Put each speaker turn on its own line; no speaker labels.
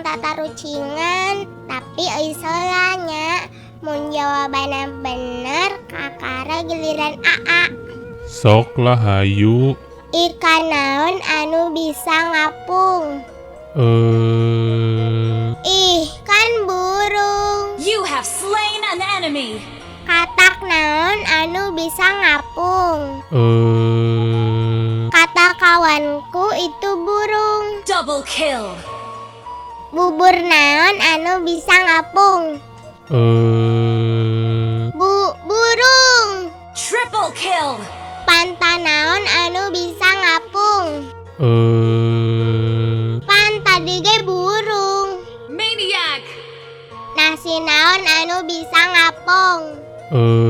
tatarucingan, tapi euy heula nya. Mun jawabanna bener, kakara giliran Aa.
Sok lah, hayu.
Ikan naon anu bisa ngapung?
Eh.
Ih, kan burung.
You have slain an enemy.
Katak naon anu bisa ngapung?
Eh.
Kata kawanku itu burung.
Double kill.
Bubur naon anu bisa ngapung?
Eh.
Bu burung.
Triple kill.
Panta naon anu bisa ngapung?
Eh.
Pan tadi ge burung.
Maniac.
Nasi naon anu bisa ngapung?
Eh.